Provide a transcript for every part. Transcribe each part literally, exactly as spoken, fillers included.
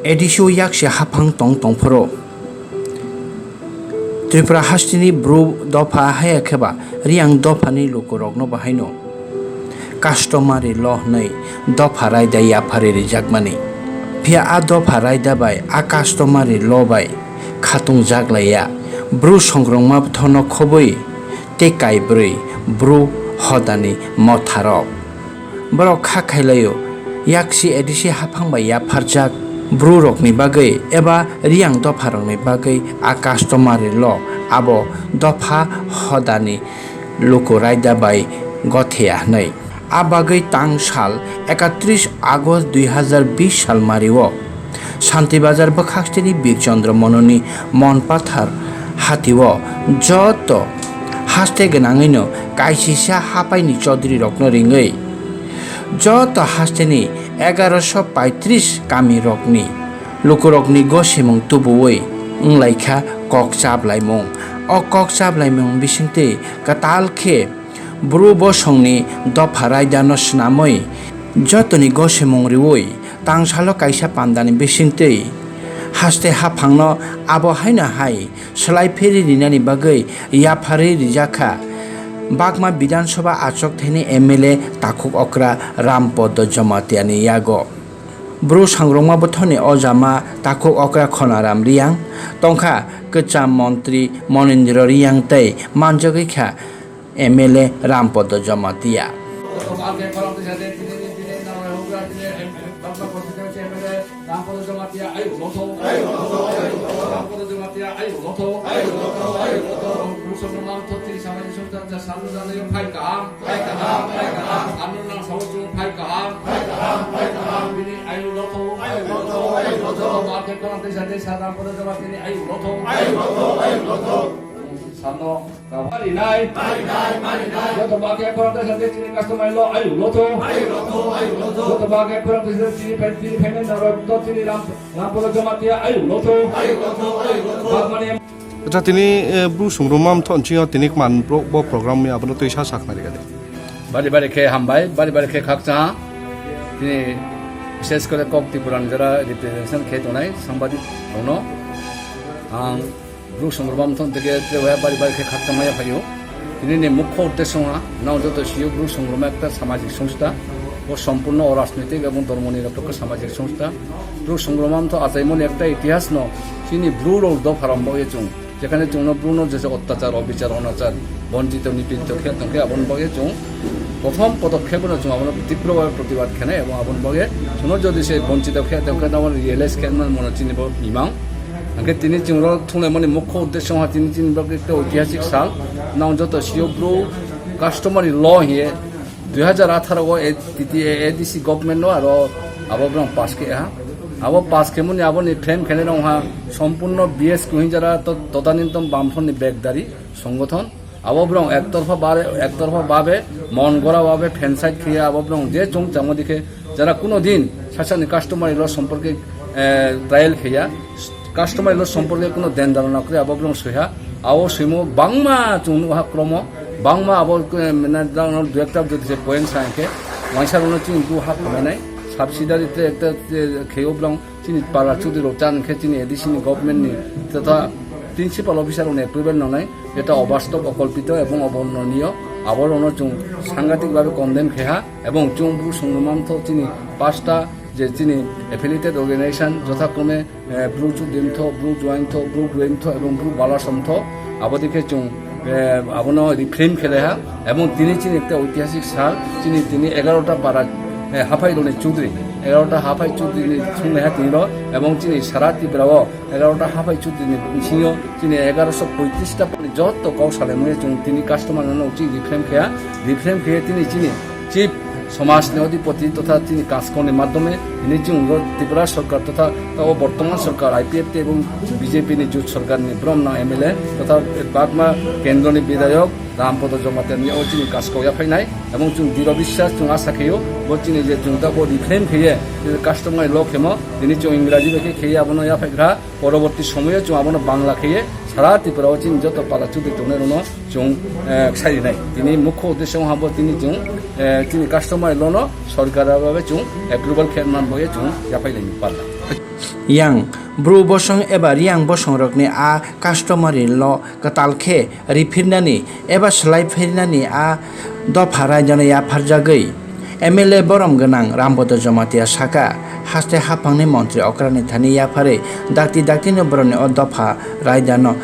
A D C o yaksi haphang tong tongphuru Tripura hasteni Bru dopha haya kheba Riyang dophani lukurokno bahaino customary law hwnwi dopha raida yapharwi rijakmani. Phiya a dopha raida bai a customary law bai khatungjak laiya. Bru songrongma bwthono khobwi tei kaibrwi Bru hodani motharok. Borok kha khailaio, yaksi A D C haphang bai yapharjak Bru rokni bagwi eba Riyang dopha rokni bagwi a customary law abo dopha hodani luku raida bai gotheya hwnwi. A bagwi tang sal ekatris August dui hazar bish sal mario Shanti Bazar bwkhaksteni Bir Chandra Mononi Mon Pathar hatio joto haste gwnangwino kaisisa hapaini Chaudhary rokno ringwi joto hasteni egaroso paitris kami rokni lukurokni gosimung tubuwi wnglaikha kok chaplaimung. O kok chaplaimung bisingtwi kwtal khe Bru bosongni dopha raidano swnamwi jotoni gosimung riwi tangsalo kaisa pandani bisingtwi haste haphangno abo haino hai swlai phiri rinani bagwi yapharwi rijakha Bagma Bidhan Sabha achukthani M L A takhuk okra Ram Podo Jomatiani yago. Bru sangrongma bwthorni ojama takhuk okra Khonaram Riyang tongkha, kwcham montri Monindro Riyang tei manjagwi kha M L A Rampodo Jamatia. Sano, marinai. Marinai, marinai. Joto bagwi khorang tei sate chini customary law ayuk lotho. Ayuk lotho, ayuk lotho. Joto bagwi khorang tei sate chini phe-, chini payment narok to chini Ram, Ram Podo Jamatia ayuk lotho. Ayuk lotho, ayuk lotho. Bagmani. Acha tini, eh, Bru Sungrum Mamtho nchio tini kman pro-, bo program ni abono twi sa saknari gade. Bari bari khe hambai, bari bari khe khakcha. Tini bises kore kok Tripura ni jara representation khe tongnai sangbadik rokno. Ang Bru Songrom Thon theke trewa bari bari khe khakchangma ya phaio. Tini ni mukho uddesho ha, nao joto sio Bru Songrom ekta samajik songstha, bo sompurno orajnitik ebong dhormo niropokho samajik songstha. Bru Songrom Thon achaimoni ekta itihas no, chini Bru rok dopha rombo ye chung, jekhane chungno Bru no jese ottachar, obichar, onachar, bonchito, nipinto khe tongkhe aboni bagwi chung prothom podokkhep no chung abono tibro bhabe protibad khenai ebong aboni bagwi chwngno jodi se bonchito khe tongkhe tamo realize khe man mono chini bo imang. Hingke tini chwng rok thunglaimani mukho uddesho ha tini chini bagwi ekta oitihasik sal. Nang joto sio Bru customary law hiye dui hajar atharo o A D C government no aro abo bwrang pass khe ha. Abo pass khemuni aboni frame khene rong ha sompurno B S Kuhinjara to-, Todanintom Bamthon ni begdari songothon. Abo bwrang ektorpha bare, ektorpha babe, mon gora babe, fan side khiye abo bwrang je chwng changma dikhe, jara kuno din sasani customary law somporke, eh, trial khiya, customary law somporke kuno den dano nakri abo bwrang soiha, abo soimo bangma chwng nukha kromo, bangma abo, eh, mane dano dui ekta jodi se point sa hinkhe, waisa rono chini bu ha khamanai, subsidiary te ekta, eh, kheo bwrang, chini para chudri rok chan khe chini A D C ni government ni totha principal officer rokni approval nangnai, eta obastob, okolpito ebong obornoniyo, abo rokno chwng sangatik babe condemn khe ha, ebong chwng Bru Songrom Mamtho chini pasta je chini affiliated organization jothakrome, eh, Bru Chudrimtho, Bru Juaintho, Bru Guemtho ebong Bru Balasomtho, abo dikhe chwng eh, abono reframe khe lai ha, ebong tini chini ekta oitihasik sal, chini tini egarota para, eh, haphai rokni chudri, egarota haphai chudri ni thung lai ha tini ro, ebong chini sara Tripura o egarota haphai chudri ni bisingo chini egaroso poitrish ta ni joto kok salai mani chwng tini customer no chini reframe khe ha, reframe khe tini chini chief somaj ni odhipoti totha chini kaskon ni madhyome hini chwng ro Tripura sorkar totha o bortoman sorkar I P F T ebong B J P ni jut sorkar ni brom nang M L A totha bagma kendro ni bidhayok Ram Podo Jamatia ni o chini kaskok ya phainai ebong chwng diro biswas chwng asa kheyo bo chini je chwng ta bo reframe kheye customer law khemo tini chwng Ingraji bai khe kheye abono ya phaigra. Poroborti somoyo chwng abono Bangla kheye sara Tripura o chini joto pala chudri tongnai rokno chwng, eh, sai rinai. Tini mukho uddesho habo tini chwng, eh, chini customer law no sorkar babe chwng approval khe man boye chwng yaphai lai parla. Yang bru bosong eba riyang bosongrokni a customary law kwtal khe riphirnani eba swlaiphirnani a dopha raidano yapharjagwi M L A borom gwnang Rambodo Jamatia saka, haste haphangni montri okrani thani yapharwi dakti daktino borokni o dopha raidano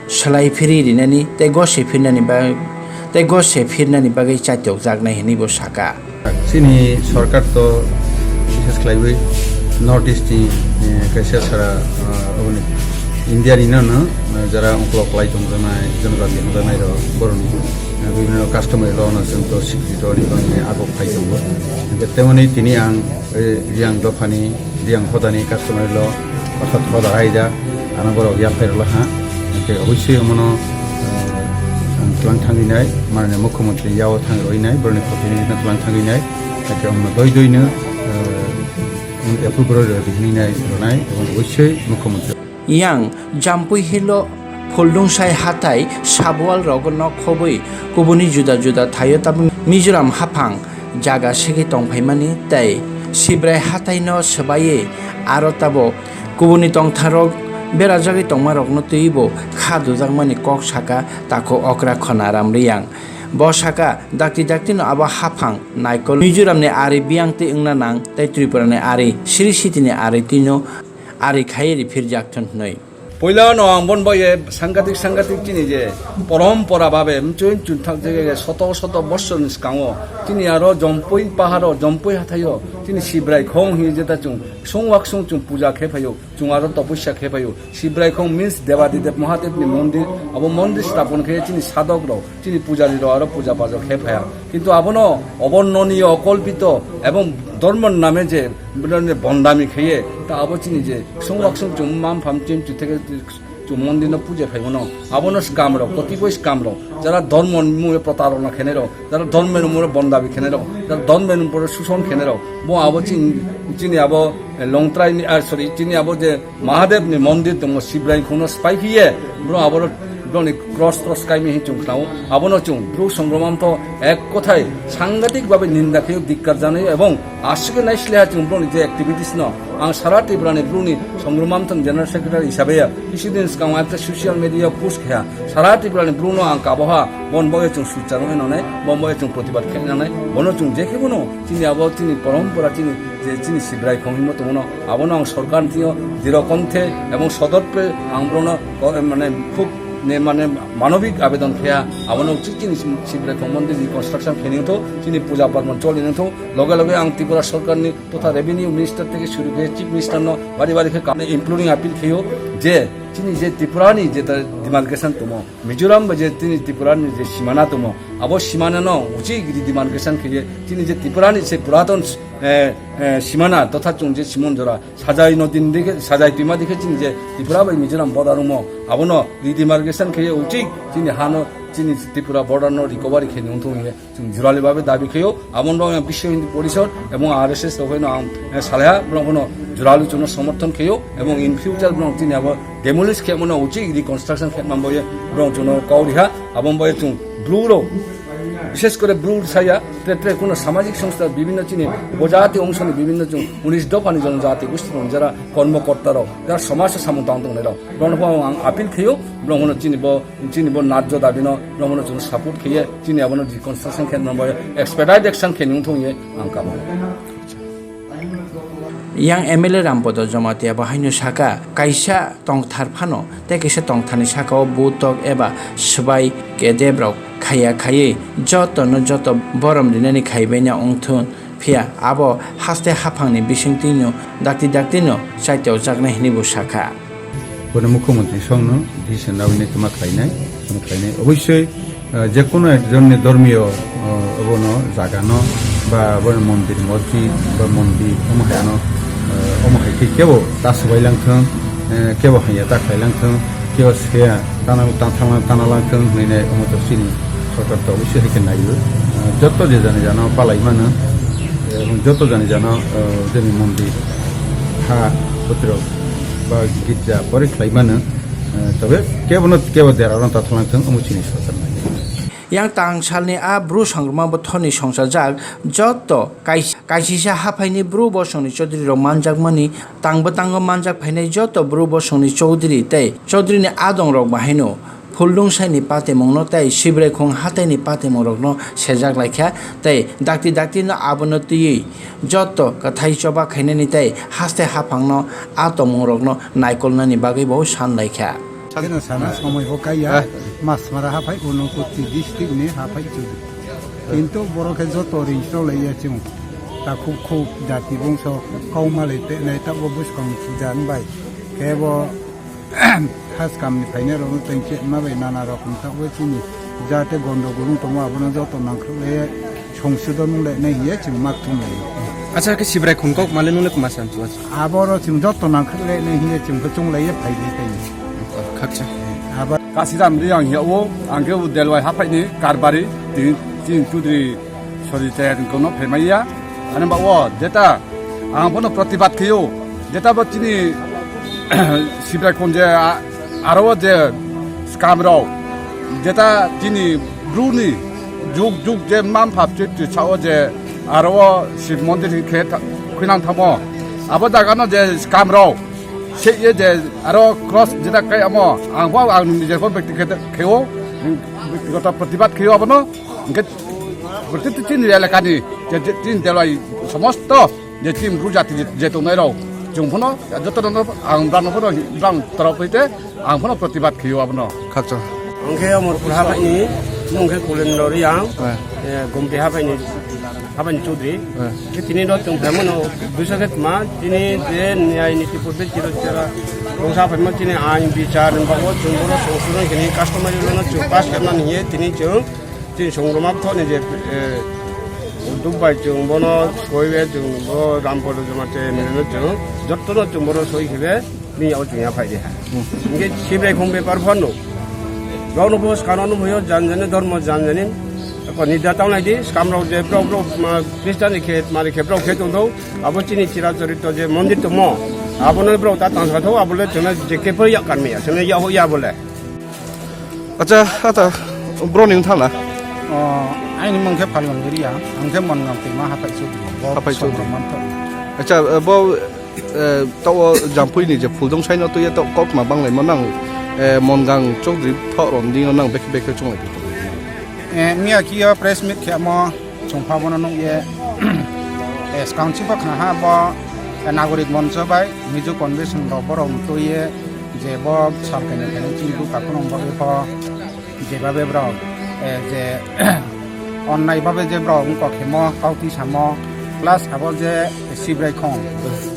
swlai phiri rinani tei gose phirinani ba-, tei gose phirinani bagwi chaitokjaknai hwnwi bo saka. Chini sorkar to bishes khlaiwi North East ni, eh, kaisa sara, ah, aboni India ni no, no, eh, jara ungkolok khlai tongjaknai, jonojati wngjaknai rok, borokni, eh, bibhinno customary law no chwng to swikriti rwni bagwi agok phai tongo. Hwnkhe temoni tini ang, eh, yang dophani Riyang hodani customary law, orthat hoda raida, ano borok yapharwi rwlaha. Hwnkhe oboswi omono, eh, ang twlang thangwi nai, manani mukhyamantri yao thang rwwi nai, borokni protinidhi no twlang thangwi nai. Hwnkhe omono doi doi no, eh, approve rw rw hinwi nai rwnai, omono oboswi mukhyamantri. Yang Jampui Hill o Phuldungsai hatai Sabual rogo nok khobwi kubuni juda juda thaio tabuk Mizoram haphang jaga segwi tongphaimani tei Sibrai hataino swbaiwi aro tabuk kubuni tongtharok berajagwi tongmarokno twibo kha dujakmani kok saka takhuk okra Khonaram Riyang. Bo saka dakti daktino abo haphang naikol Mizoramni ari biyang twi wngna nang tei Tripurani ari Sri Sitini ari twino ari khaiwi riphirjak thun hwnwi. Poila no ang bon bai sangatik sangatik chini je porompora babe mchun chun thang je soto soto bossor ni skango chini aro Jompui paharo Jompui hathayo chini Sibrai khong hi jeta chung sungwak sung chung puja khe phayo, chung aro topoisya khe phayo. Sibrai khong means Debadi Deb Mahadev ni mondir, abo mondir stapon khe chini sadok rok chini pujari rok aro puja pajo khe phaya. Kintu abono obornoniyo, okolpito ebong dhormor name je bondami kheye, ta abo chini je sung waksung chung mam pham chin chu theke chu mondir no puja phai mano. Abono scam rok, kotiboi scam rok, jara dhormor mungwi protarona khenai rok, jara dhormor mungwi bondami khenai rok, jara dhormor mungwi suson khenai rok, bo abo chini, chini abo, eh, Longtrai ni, ah, sorry, chini abo je Mahadev ni mondir tongo, Sibrai khungno spai phiye, bro, aboro, bro ni cross, cross kaimi hin chung khnao. Abono chung, bro, Songromam to ek kothai sangatik babe ninda khe dikkar janai ebong aswk nai sile ha chung bro ni je activities no. Ang sara Tripura ni bro ni Songromam to general secretary hisabe ya, kisi din skang ekta social media post khe ha. Sara Tripura ni bro no ang kabo ha, bon boye chung suchar nai nai, bon boye chung protibad khe nai nai, bono chung je khe bono, chini abo chini porompora chini je chini Sibrai khong himo tongo no, abono ang sorkar ni thio diro konthe ebong sodot pe ang bono ko-, mane khub ne mane manobik abedon khe ha, abono chik chini Sibrai khong mondir ni construction khe ningtho, chini puja parmon choli ningtho, loge loge ang Tripura sorkar ni totha revenue minister theke suru khe chief minister no bari bari khe kamne imploring appeal kheyo je chini je Tripura ni je ta demarcation tomo, Mizoram bai je chini Tripura ni je simana tomo, abo simana no uchik demarcation khe je chini je Tripura ni se puraton, eh, eh, simana totha chung je Simon jora sajai no din dikhe, sajai twima dikhe chini je Tripura bai Mizoram border rumo, abono redemarcation khe uchik chini hano chini Tripura border no recovery khe nung thung ye chung jurali babe dabi kheyo. Abono ang Biswa Hindu Porishad ebong R S S rok no ang, eh, salaiha, borok no jurali chung no somorthon kheyo ebong in future borok chini abo demolish khe mano uchik reconstruction khe mambo ye borok chung no kauriha, abo bo ye chung bru rok, bishes kore bru saya, tre tre kuno samajik songstha bibhinno chini bojati ongshoni bibhinno chung unis dophani jonojati gosti rok jara kormo korta rok, jara somaj samung tang tongnai rok, borok no ang appeal kheyo, borok no chini bo, chini bo narjo dabi no, borok no chung support kheye, chini abo no reconstruction khe no bo expedite action khe nung thung ye ang kamo. Yang M L A Rampodo Jamatia bo haino saka, kaisa tongthar phano tei kaisa tongtharni saka-o butok eba swbai kedep rok khaiya khaiwi joto no joto borom rinani khaibaina wngthun, phiya abo haste haphangni bisingtwino dakti daktino chaitokjaknai hwnwi bo sakha. Bono Mukhyamantri songno decision lawi nai tuma khlainai, tuma khlainai. Obosoi, ah, je kono ekjonni dhormiyo, ah, obono jagano ba obono mondir mosjid ba mondir omo hai ano, ah, omo hai khe kebo ta swbai lang thung, eh, kebo haiya ta khai lang thung, kebo seya tana, ta thanglang tana lang thung hwnwi nai omo to chini sorkar to obosoi hai khe naiyo. Ah, jotto je jani jano palai mano, eh, jotto jani jano, ah, jeni mondir ha putrok ba girja pore khlai mano, eh, tobe kebono kebo derarokno ta thanglang thung, omo chini sorkar nai. Yang tang salni a bru songkrokma bothorni songsajak joto kais-, kaisisa haphaini bru bosongni chaudhuri rok manjakmani tang bwtango manjak phainai joto bru bosongni chaudhuri tei chaudhurini adongrok bahaino Phuldungsaini patimungno tei Sibraikhung hataini patimungrokno sejak laikha tei dakti daktino abono twiwi joto kwthai choba khainani tei haste haphangno a tongmungrokno naikolnani bagwi bo san laikha. Keno sana somoi bo kaiya, Masmara haphai, Unakoti district ni haphai chu. Kintu borok khe joto ring cholaiya chwng. Takhuk khuk jati bongso kau malai tenai tabuk bwskang puja wngbai. Khe bo has kamni phainai rokno tengkhe ma bai nana rokom tabuk chini jate gondogol wng tongo abono joto nangkruklaiya. Songsodon wng lainai hiye chwng ma thumlaio. Acha, khe Sibraikhung kok male nune kuma san chuwa? Aboro chwng joto nangkhwk lainai hiye chwng khe chwng laiye phaidi tei. Khakcha. Abo Kasiram Reang hiya o, ang khe o Delwai haphaini Karbari, tin, tin Chudri Sori Chayatwng kono phaimaiya. Ani ba o jeta ang bono protibad khiyo, jeta bo chini Sibraikhung je a-, aro o je skam rok, jeta chini bruni juk juk je mam phap chit chit sao je aro o Shiv Mondir khe tha-, khuinang thamo. Abo jaga no je skam rok se ye je aro cross jeta kai amo ang bo ang nije pho bekti khe kheo, bektigoto protibad kheo abono. Hingke protiti chini elakani je, je chini Delwai somosto je chini Bru jati je, je tongnai rok chwng phano joto no ang brang phano brang torop hoite ang phano protibad khiyo abono. Khakchang. Ang khe Amarpur habaini, mung khe Kulendra Reang, Eh. eh, Gomti habaini, habaini Chaudhary. Eh. Khe tini rok chwng phaimano duiso khe tma, tini je niyai niti purbe chiro chera, rongsa phaima chini ain bichar, bago chwng bono songsodon khini customary law no chwng pass khaimani hiye tini chwng Chini songroma thoni je, eh, Duk bai chwng bono soi be chwng bo Rampada Jamatia M L A no chwng jotono chwng bono soi khibe bini yago chwng ya phai de ha. Hmm. Hingke Sibraikhung bepar phano. Rokno bo skano no hoyo janjani dhormo janjani. Ko nida tang nai di skam rok je brok brok ma Christian ni khe mari khe brok khe tong do. Abo chini chira chorito je mondir tongmo. Abono brok ta tang sa tho abole chwngno je khe pho yak kan me ya. Chwngno ya ho ya bole. Acha, ata, bro ni wngthang na? O, aini mung khe Phalwang Ria, ang khe Mongang Tima haphai Chaudhary. Bo Haphai Chaudhary. Songrok mantho. Acha, eh, bo, eh, tao Jampui ni je Phuldungsai no tuye to kokma banglai mo nang, eh, Mongang Chaudhary thok rom dino nang bek bek chunglai. Eh, miya kiyo press meet khe mo Chwng pha bono nukye, eh, skang chipha khna ha bo, eh, Nagorik Moncho bai Mizo Convention rok borok mtwi ye je bo sal kainwi kainwi chini bwkha kheno wng bagwi pho je babe borok, eh, je onnai babe je borok wngkok hemo kautwi samo plus abo je Sibrai khong,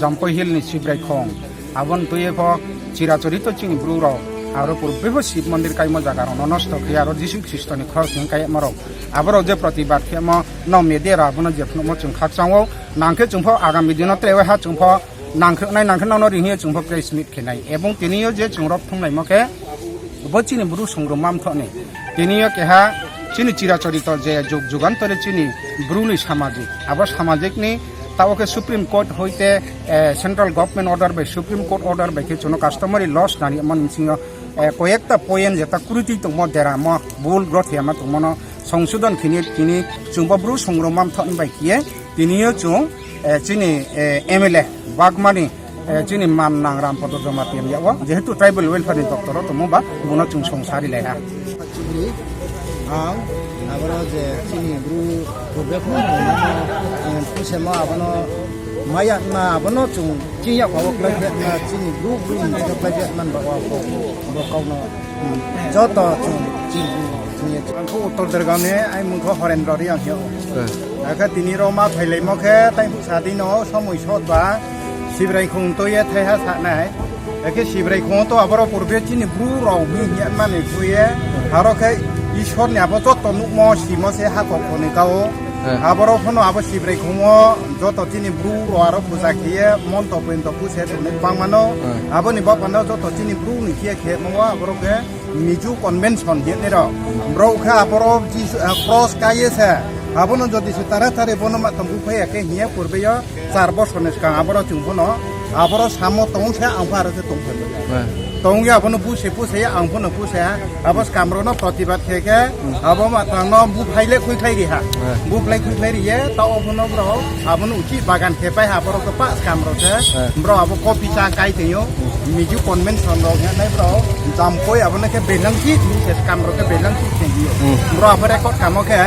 Jampui Hill ni Sibrai khong. Aboni twi pho chirachorito chini bru rok aro purbe pho Shiv Mondir kaimo jaga rok no nosto khe aro Jisu Khristo ni khoroknwi kayama rok aborok je protibad khemo no media rok abono je phunukmo chwng khakchang o nangkhe chwng pho agami dino tre ha chwng pho nangkhe nai nangkhe nono ring ye chwng pho press meet khe nai ebong tini o je chwng rok thung naimo khe bo chini bru songrom mamthok ni. Tini o keha chini chirachorito je jug jugantore chini bruni samajik, abo samajikni tabo khe Supreme Court hoite, eh, Central Government order bai Supreme Court order bai khe chwngno customary laws nani mani bisingo, eh, koyekta point jeta kuriti tongmo deramo bul grothiyama tongmano songsodon khini tini chwngbo bru songrom mamthok bai khiye tini o chwng eh, chini, eh, M L A bagmani, eh, chini man nang Rampada Jamatia yago, jehetu tribal welfare ni doctor o tongmo ba, bono chwng songsari lai ha. Chini ang aboro je chini bru, bru bek no, eh, pusemo abono maya ma abono chwng chini yak wawak lai bek na chini bru, bru ni bek lai bek man ba wa ko, bo kok no. Joto chwng, chwng, chwng ye. Ang kho Uttor Dergaon ni, ai mung kho Horendra Reang hino. Eh. Akhe tini ro ma phailaimo khe, tai sadi no somoi sot ba, Sibrai khung to ye thai ha sa nai. Akhe Sibrai khung to aboro purbe chini bru rok mi hiya mani khuye, aro khe Ishwar ni abo joto nukmo simo se ha kok khoni kao. Eh. Aboro phano abo Sibrai khung o joto chini bru rok aro puja khiye, monto pento puse tongnai bangmano. Eh. Aboni bapano joto chini bru ni khiye khe mo aboro khe. Mizo convention hinwi rok. Borok khe aborok Jisu, ah, cross kaiye se. Abono jodi se tara tari bono ma tong buphai ya khe hiya purbe yo char bosor ni swkang aborok chwng bono aborok samo tong se ang pha aro se tong phai. Eh. Tongya abono buse buse ang phano buse ha. Abo skamrokno protibad khe khe abo matangno buphaile khuikhlai ri ha. Eh. Buphlai khuikhlai ri ye ta o phano bro abono uchi bagan khe pai ha borok pa skamrok khe. Eh. Bro abo kopi cha kai tengyo. Miju convention rok ya nai bro. Jam koi abono khe belangsi ni se skamrok khe belangsi tengyo. Hmm. Bro abo record kamo khe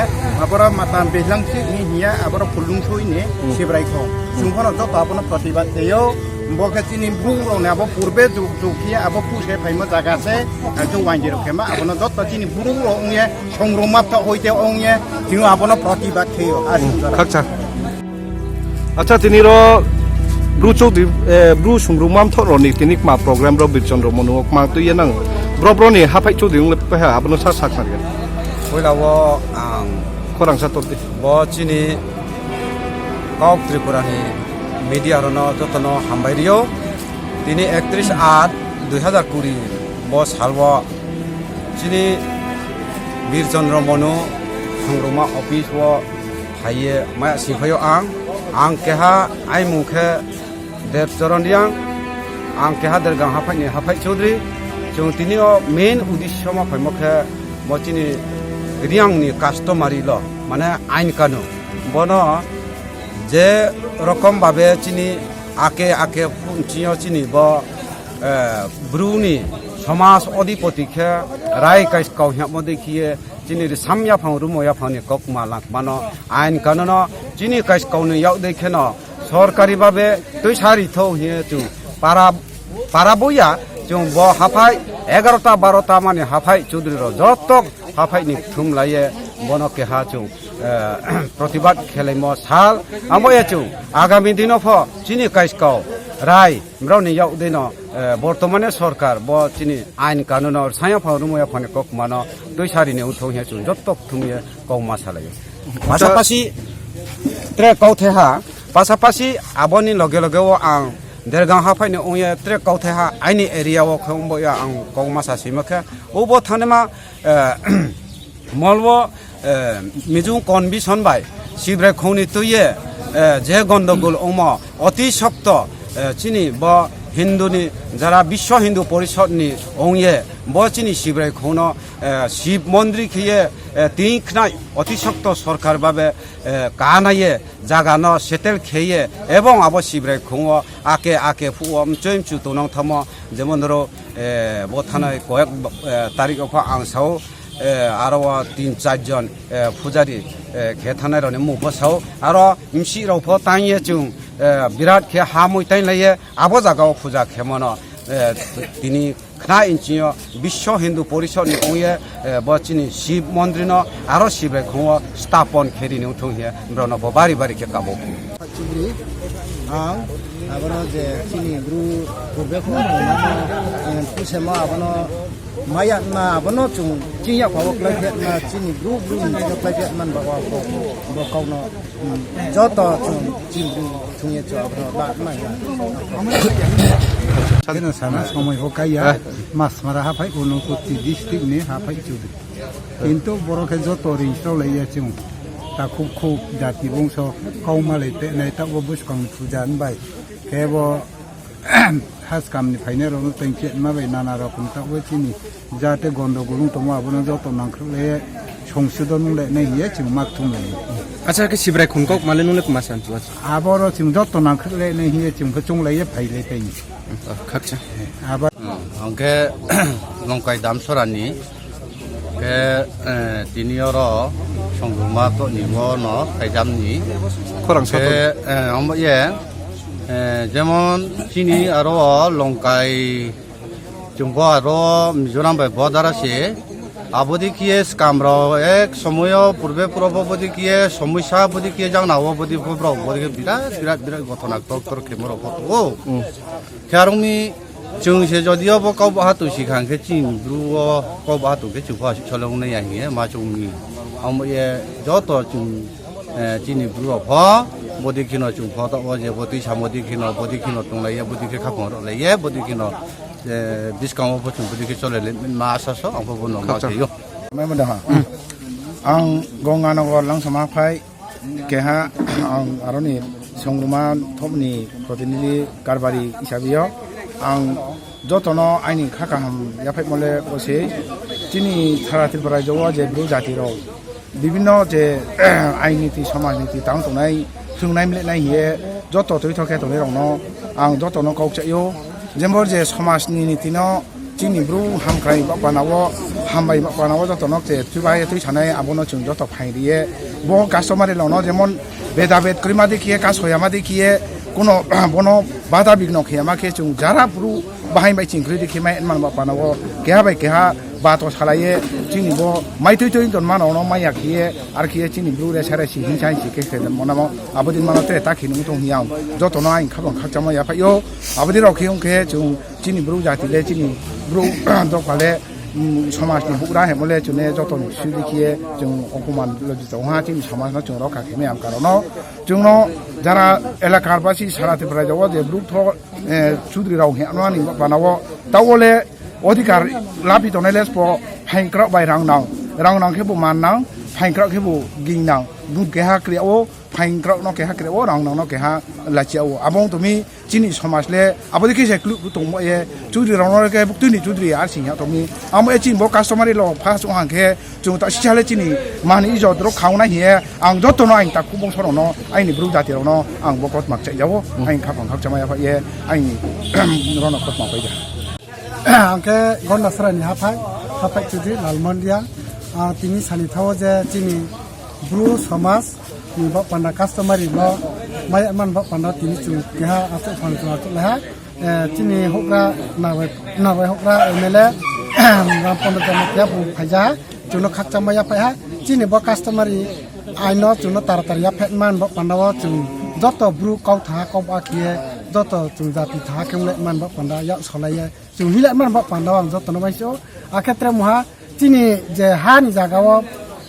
aboro matang belangsi ni hiya aboro phulung sui ni Hmm. Sibrai kho. Sung phano joto abono protibad kheyo. Bo khe chini bung rok ni abo purbe juk juk khe abo puse phaima jaga se, ang khe wanjwi rok khe ma abono joto chini buru rok ong ye songruma ta hoi te ong ye tini abono protibad kheyo. Aswk jora. Khakcha. Acha tini ro bru chokdi, eh, bru songruma mtho rok ni tini ma program ro birchon rok mono ma twi ye nang bro bro ni haphai chokdi ong le pa ha abono sa sa khna. Poila o ang khorang sa tor di. Bo chini Kok Tripura ni media rokno jotono hambai rio. Tini ektris aat dui hazar kuri bo salwo chini Bir Chandra Manu Songruma office o phaiye maya siphaio ang. Ang keha aimung khe Deb Choron Riang, ang keha Dergang haphai ni haphai Chaudhary. Chwng tini o main uddesho ma phaimo khe bo chini Riang ni customary law, mane ain kanun. Bono je rokom babe chini ake ake phunchio chini bo, eh, bruni somaj odhipoti khe rai kaiskau hwnmo dekhiye chini ri sam yaphang rumo yaphang ni kok ma langmano ain kanuno chini kaiskau ni yak de kheno sorkari babe twi sari tho hiye chwng para, para boya chwng bo haphai egarota barota mani haphai Chaudhary ro jotok haphai ni thum laiye bono keha chwng, eh, protibad khelaimo sal amo ya chwng agami dino pho chini kaiskau rai brao ni yak de no, eh, bortomane sorkar bo chini ain kanuno saya pho rumo yaphang ni kok mano twi sari ni uthong hiye chwng jotok thum ye kok ma salayo. Pasapasi tre kau the ha, pasapasi aboni loge loge o ang Dergang haphai ni ong ye tre kau the ha aini area o khe ong bo ya ang kok ma sa sima khe o bo thane ma, eh, molwo, eh, Mijung Convention bai Sibrai khongni twi ye, eh, je gondogol ongmo oti sokto, eh, chini bo Hindu ni jara Biswa Hindu Porishod ni ong ye bo chini Sibrai khongno, eh, Shiv Mondri khe ye, eh, twi khnai oti sokto sorkar babe, eh, kana ye jaga no settle khe ye ebong abo Sibrai khongo ake ake phuo mchoi mchu tonang thamo jemon ro, eh, bo thanai koyek, eh, tarik o pha ang sao, eh, aro o tin char jon, eh, pujari, eh, khe thanai roni mung pho sao aro msi rok pho tang ye chwng, eh, birat khe ha mui tain lai ye abo jaga o puja khe mano, eh, tini khna inching yo Biswa Hindu Porishod ni ong ye, eh, bo chini Shiv Mondri no aro Sibrai khongo stapon khe rini wngthung hiye brao no bo bari bari khe kabo. Chibri, ang abono je chini bru purbe khum, eh, pusemo abono maya ma abono chung chingya khawo klai phet ma chini bru bru ni klai phet man ba wa ko bo kau no, hmm, joto chung chini bru chung ye chwa abono ba ma ya. Keno sana somoi ho kaiya, eh, Masmara haphai Unakoti district ni haphai Chudri. Kintu borok khe joto ring chok lai ya chwng. Ta khub khub jati bongso kau ma lai te nai ta o buskang ni puja ni bai. Khe bo has kam ni phainai rok no tei khe ma bai nana rok ta o chini jate gondo gulung tongma abono joto nangkhruk lai songsudo nung lai nai hiye chwng mak thum lai. Acha khe Sibrai khun kok male nung le kuma san chuwa. Aboro chwng joto nangkhruk lai nai hiye chwng khe chung lai ye phai lai tai. Oh, khakcha. Abo hwnkhe Longkai Damsora ni khe, eh, tini oro Songruma to ni bo no Khaidam ni. Khorang khe, sato. Eh, amo ye, eh, jemon chini aro Longkai chwng bo aro Mizoram bai border ase. Abodi khiye skam rok ek somoyo purbe puro bo bodi khiye somosya bodi khiye jang na o bodi pho bro bodi khiye birat birat birat gothona tor tor khemo rok pho o. Hmm. Khe aroni chwng se jodio bo kau baha tu sikha khe chini bru o kau baha tu khe chwng pho aswk sole wngnai ya hiye ma chwng ni. Amo ye joto chwng, eh, chini bru rok pho bodi khino chwng pho to o je bodi samo di khino bodi khino tong lai ye bodi khe khapang rok lai ye bodi khino, eh, buskang o pho chwng bodi khe chole le ma asa so ang pho bono ma khacha. Khe yo. Mai mada ha. Ang Gonganagar Langsama phai. Keha ang aroni Songruma thopni protinidhi karbari hisabe o ang Jotono aini kha kaham yaphaimole o se chini sara Tripura rajyo o je Bru jati rok bibinno je ain niti, somaj niti tang tongnai, thwngnai mlenai hiye joto twi thok khe tongnai rokno ang jotono kok chaio. Jembo je somaj ni niti no chini Bru hamkrai ba pana o, hambai ba pana o jotono je twi bai twi sanai abono chwng joto phaing riye. Bo customary law no jemon beda bed kwrwi ma di khiye, kas hoya ma di khiye, kuno bono bada bigno khiya ma khe chwng jara Bru bahai bai chingkri di khimai man ba pana o keha bai keha ba to salaiye chini bo mai twi twi ton mano no maya khiye ar khiye chini Bru re sare si hinsa hinsi khe khe mona mo abodin mano tre ta khini tong hiya jotono ain khabang khakchama ya phaio abodin rok khiung khe chwng chini Bru jati le chini Bru dopha le mm, somaj ni bugra hemo le chwne jotono sidi khiye chwng okoman logi tong ha chini somaj no chwng rokha khimai am karono chwngno jara elakar basi sara Tripura jago je Bru tho eh, Chudri rao hwnwi ani banao tawole odhikar labi tonai lespo phaingkrok bai rang nang, rang nang khe bo man nang, phaingkrok khe bo ging nang, bun keha kre o phaingkrok no keha kre o rang nang no keha lachia o. Abo wng tumi chini somaj le abo dikhe se klu tongmo ye Chudri rao no khe buktui ni Chudri ar sing ya tongmi. Amo e chini bo customary law first wng khe chwng ta sisa le chini mani ijot rok khauna hiye ang jotono ang ta kubung sorono aini Bru jati rokno ang bo kotmak chaijago ang khapang khakchama ya ye aini rono kotmak paija. Ang khe Gondasarani haphai, haphai Chudri Lalmondia. Ah, tini sani thawo je chini Bru somaj ni bo panda customary law mai man bo panda tini chwng keha aswk phan chwng aswk leha. Eh, chini hokra nabai, nabai hokra M L A Ram Pondro Jamatia bo phaija, chwngno khakchangma yaphai ha. Chini bo customary aino chwngno taratari yaphai man bo panda o chwng joto Bru kok tha kok ba khiye joto chwng jati tha khe wng man bo panda yak solai ye chwng hilai man bo panda o ang jotono bai se o. Akhe tre muha chini je ha ni jaga o,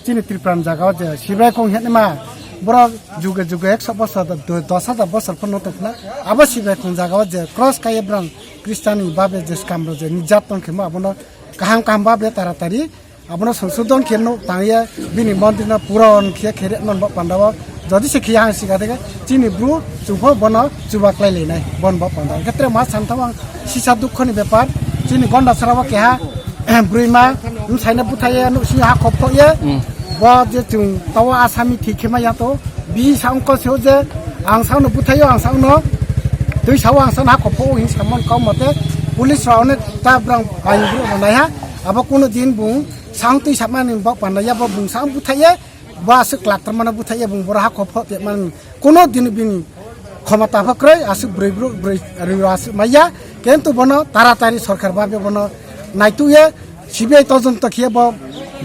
chini Tripura ni jaga o je Sibrai khong hwnwi ma, borok juge juge ekso bosor, do-, dos hajar bosor phano tong khna. Abo Sibrai khong jaga o je cross kaiye brang Christian ni babe je skam rok je nijat tong khemo abono kaham kaham babe taratari abono songsodon khe nuk tang ye bini mondir no puron khe khere non bo panda o. Jodi se khiya ang sika dege chini Bru chupho bono chuba klai lenai bon bo panda. Khe tre ma san thang sisa dukho ni bepar chini Gondasara o keha Brwi ma, bwsai no bwthai ye, nuh simi ha khop khok ye. Hmm. Bo je chwng tawa asami thik khe ma ya to. Bini sa wngkha se o je, ang sa no bwthai o, ang sa no twi sa o, ang sa no ha khop khok o, hin sa mon kau mote. Police rok onek ta brang bai bru rok nai ha. Abo kuno din bung sang twi sa mani bok panda ya, bo bung sa bwthai ye. Bo aswk kwlak tor mano bwthai ye, bung boro ha khop khok te man. Kuno din bini khomota pho kwrwi, aswk bwrwi bru-, bwrwi rwi aswk maya, kintu bono taratari sorkar babe bono naituk ye, C B I todonto khiye bo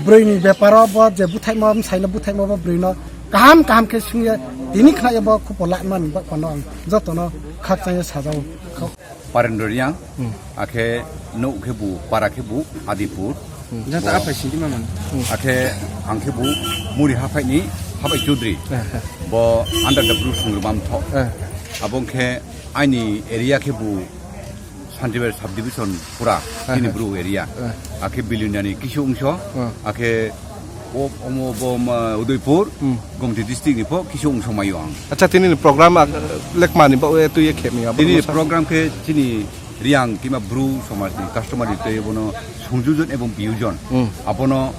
bwrwi ni beparo bo je bwthaimo, bwsaino bwthaimo bo bwrwi no kaham kaham khe sung ye, tini khna ye bo khupo la man bo kono ang joto no khakchang ye sajao. Parendra Riang, Hmm. akhe nuk khe bu, para khe bu, Adipur. Hmm. Jata Bo aphai sidi mamang. Akhe ang khe bu Muri haphai ni Habai Chaudhary. Eh, eh. Bo under the Bru Sungrumam tho. Eh. Abo khe aini area khe bu Santibar subdivision pura, Eh, chini eh. Bru area. Eh. Akhe Bilonia ni kisu ungso, Eh. akhe o-, omo bo ma Udaipur, Hmm. Gomti district ni pho kisu ungso mayo ang. Acha, tini ni program, ah, lekma ni bo, eh, tu ye khe mi abo Tini mo sa- program khe chini Riang kima Bru somaj ni customary tei bono songjojon ebong biyojon. Hmm. Abono,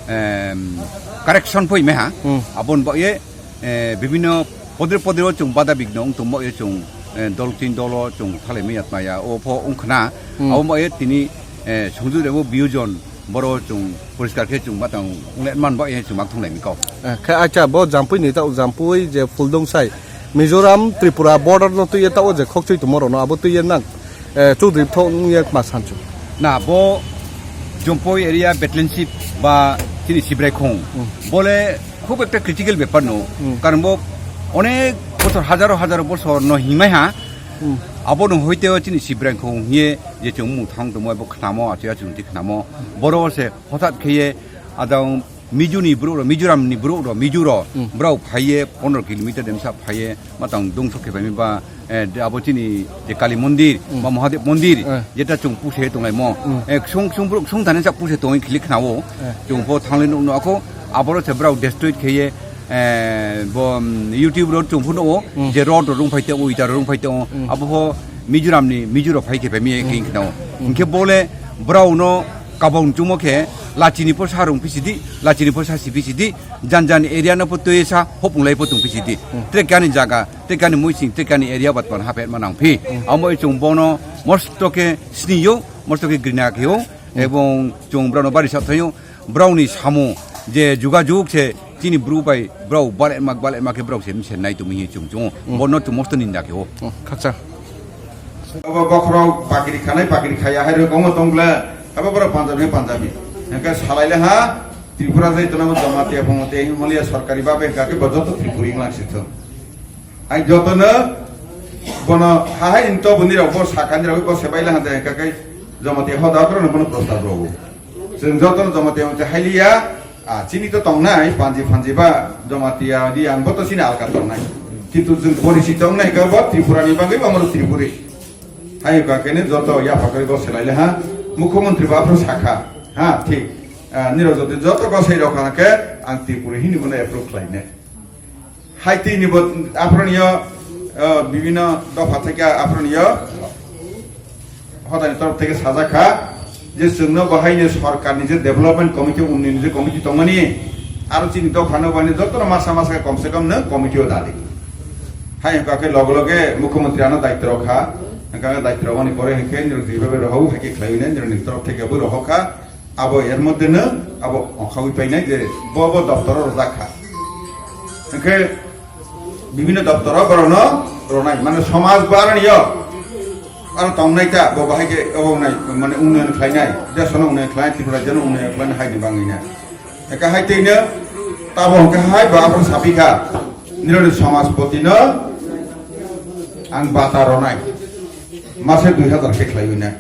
em, correction poi meha. Hmm. Abon bo ye, eh, bibinno podre podre o chwng bada bigno wng tongmo ye chwng, eh, dol tin dolo chwng thalai maya maya o pho wng khna. Hmm. Abo mo ye tini, eh, songjojon ebong biyojon boro chwng poriskar khe chwng matang wnglet man ba ye chwng mak thunglai mi kau. Eh, khe acha bo Jampui ni ta Jampui je Phuldungsai Mizoram, Tripura border no twi ye ta o je khokchwi tongmo rok no abo twi ye nang, eh, Chaudhary thok wng ye ma sanchu. Na bo Jampui area Battalion Chief ba chini Sibrai Khong. Hmm. Bole khub ekta critical bepar no. Hmm. Karon bo onek bosor, hajaro hajaro bosor no himai ha. Hmm. Abo no hoite o chini Sibrai Khong hiye je chwng mung thang tongmo bo khnamo, achi achi twi khnamo. Boro se hothat kheye adang Mizo ni borok rok, Mizoram ni borok rok, Mizo rok, Hmm. borok phaiye pondro kilometer demsa phaiye, matang dongso khe bai ba, eh, de abo chini je Kali mondir, Hmm. ba Mahadev mondir, Eh. jeta chwng puse tonglaimo. Hmm. Eh, ksung ksung borok ksung thani sa puse tongwi khili khnao. Eh. Chwng pho thangli nuk nukho, aboro se borok destroy kheye, eh, bo, mm, YouTube road chwng pho nukho, Hmm. je road rok rung phai tongo, ita rok rung phai tongo. Hmm. Abo pho Mizoram ni, Mizo rok phai khe bai miya Hmm. khe khnao. Hinkhe bole brao no kabang chungmo khe lachini pho sa rung phi sidi, lachini pho sa si phi sidi, jan jan area no pho twi sa hopung lai pho tong phi sidi. Tre kani jaga, tre kani muising, tre kani area bat pan hapet ma nang phi. Amo chwng bono mosto khe sini yo, mosto khe grina khe yo, ebong chwng brao no bari sa thaio. Brao ni samo je jugajug se chini bru bai brao bale mak, bale mak khe brao se mse nai tumi hi chung chung. Bono tu mosto ninda khe o. Khaksa. Abo bokhorok bakri khanai, bakri khaya hai rok omo tongla. Abo borok Punjabi, Punjabi. Hingke salai le ha, Tripura jai tona mo Jamatia phongo te Himalaya sarkari babe hingka khe bo joto Tripuri wnglang sithok. Hai jotono bono hahai ni to boni rok bo sakha ni rok bo sebai la hande hingka khe Jamatia hoda borok no bono prostab rogo. Chwng jotono Jamatia mate hailiya, a, chini to tongnai, panji phanji ba Jamatia di ang bo to chini alka tongnai. Kintu chwng porichito wngnai hingka bo Tripura ni bagwi bo amoro Tripuri. Hai hingka khe joto yapha khe bo selai le ha, Mukhyamantri bo aphuru sakha, ha, thik. A, nirok joto, joto gosai rok hingka khe ang Tripuri hini bono approve khlainai. Hai tini bo aphronio, eh, bibino dopha theke aphronio hodani torop theke sajak kha je chwngno bo haino sorkarni je development committee, unnayonni je committee tongmani, aro chini dophano bo haino jotono masa masa khe komse kom no committee o dadi. Hai hwnkha khe loge loge mukhyamantri ano daityo rokha, hwnkha khe daityo rwmani pore hwnkhe nirok jebabe rohou hai khe khlaiwi nai, nirokni torop theke bo rohokha. Abo er moddhe no abo ongkhawi painai je bo bo doptoro rwjak kha. Hwnkhe bibhinno doptoro borokno rwnai, mane somaj bo aroni yo aro tongnai ta bo bahai khe obo wngnai, mane unnayon khlainai, desono unnayon khlainai, Tripura rajyono unnayon khlainai haini bangwi na. Hwnkhe hai twi no tabo hwnkhe hai bo aphuru saphi kha, nironi somajpoti no ang bata rwnai, mase dui hazar khe khlaiwi na.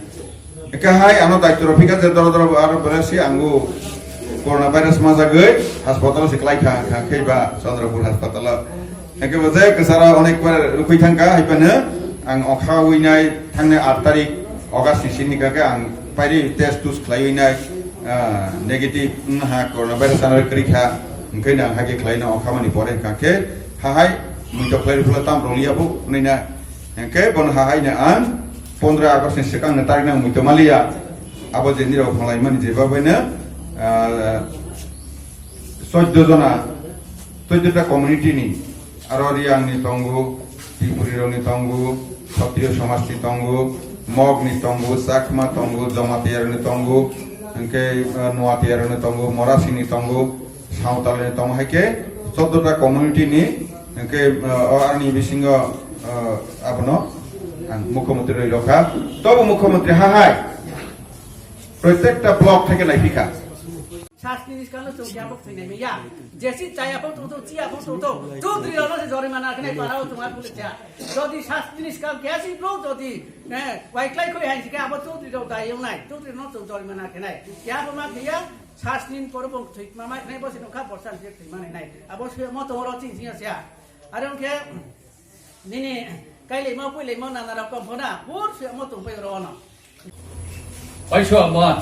Eke hai ano daityo rok phika je doro doro aro bore si angu corona virus majagwi hospital se klai kha, kha khe ba Chandrapur hospital. Eke bo je kwcharo onek bar rukui thangka hai phano ang okha winai thangnai aat tarik August ni sini kake ang pairi test test khlai winai, ah, negative wng ha corona virus ano kwrwi kha, hwnkhe na hake khlai na okha mani pore kake hahai muito khlai rwpla tam rwliya bo wnina. Hingke bono hahaino ang pondro August ni swkang ni tarik no muitu maliya. Abo je nirok phalai mani je babaino, ah, chauddho jona, chauddho ta community ni, aro Riang ni tongo, Tripuri rok ni tongo, Kshatriya somaj ni tongo, Mog ni tongo, Chakma tongo, Jamatia rok ni tongo, hingke, ah, Nuatia rok ni tongo, Morasi ni tongo, Sawtalni tong hai khe chauddho ta community ni, hwnkhe, uh, o ani bisingo, uh, abono ang mukhyamantri rwi rokha. Tobo mukhyamantri ha hai prottekta block theke nai phikha. Sasni ni skang no chwng kya bok thwinai maya. Jesi chaya phang tongthok, chiya phang tongthok. Chaudhary rok no se jorimana khnai para o tongma phule cha. Jodi sasni ni skang kya si block jodi, eh, waiklai khoi hai si khe abo Chaudhary rok dai wngnai. Chaudhary no chwng jorimana khnai. Kya bo ma khiya? Sasnin poro bong thwi mamai khnai bo se nokha borsa ni thwi manai nai. Abo se mo to ro ching sing ya. Are ong khe nini kailai mo puilai mo nana rok kom phona. Bur se mo tong pai ro no. Paisa ma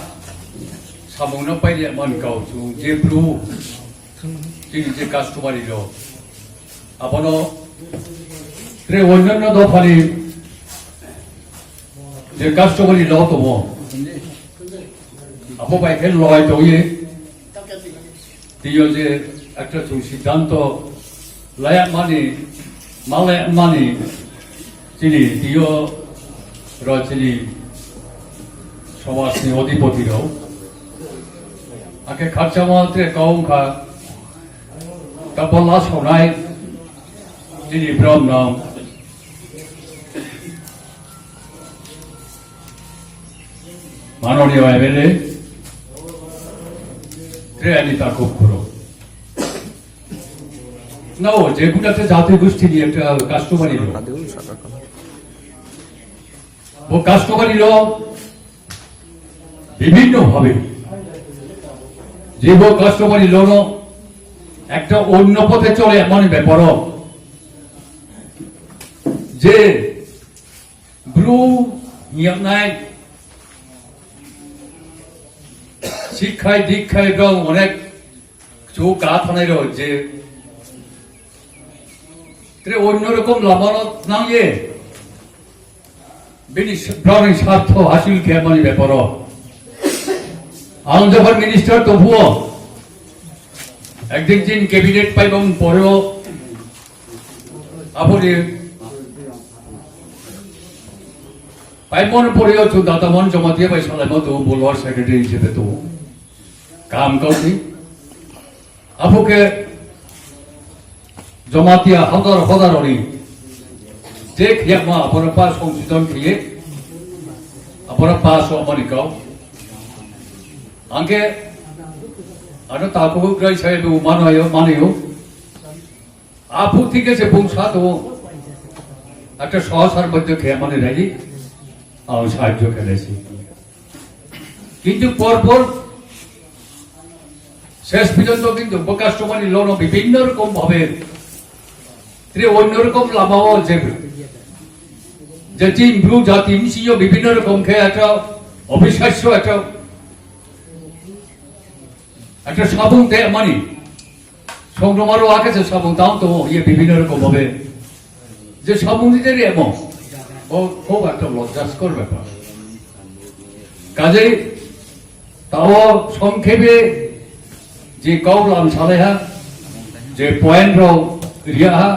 samung no paile man kau chu je bru. Chini je customary law. Abono tre onnanno dophani je customary law tongo. Abo bai khe loi tongwi twiyo je ekta chwng siddhanto laya mani, ma laya mani chini twiyo ro chini somajni odhipoti rok. Akhe khakchangma tre kau wngkha, ta bo last sonai chini brom no. Manoniya M L A, tre ani takhuk khoro. Nao, je buta te jati gusti ni ekta customary law. Bo customary law bibhinno bhabe je bo customary law no ekta onno pothe chole emon beparo je Bru hiyaknai, sikhai dikhai rok onek chu ka thanai rok je tre onno rokom lama no nang ye. Bini broni sartho hasil khe mani beparo. Ang jokhon minister tophuo, ekdin jin cabinet paibam poreo, apuni paimon poreo chu datamon Jamatia bai salaimo tu bulwar secretary hisabe tu kam kauti. Aphukhe Jamatia hodar hodar ori je khiyakma apora pa songsidon khiye apora pa so mani kau. Angke ano taku grai sai bu mano yo mani yo. Aphu thike se bung sa to. Ata sahasar moddhe khiyamani ready. Au sahajyo khelesi. Kintu porpor শেষ পর্যন্ত কিন্তু প্রকাশ চৌধুরী লনো বিভিন্ন রকম ভাবে তিনি অন্যরকম লামাও যে যে তিন ব্রু জাতি মিশিও বিভিন্ন রকম খে একটা অবিশ্বাস্য একটা একটা সাবুন তে মানি সংগ্রামারও আগে যে সাবুন দাম তো ইয়ে বিভিন্ন রকম ভাবে যে সাবুন দিতে রে এমন ও খুব একটা লজ্জাস্কর ব্যাপার। কাজেই তাও সংক্ষেপে যে কৌলাম সালেহা যে পয়েন্ট রিয়াহা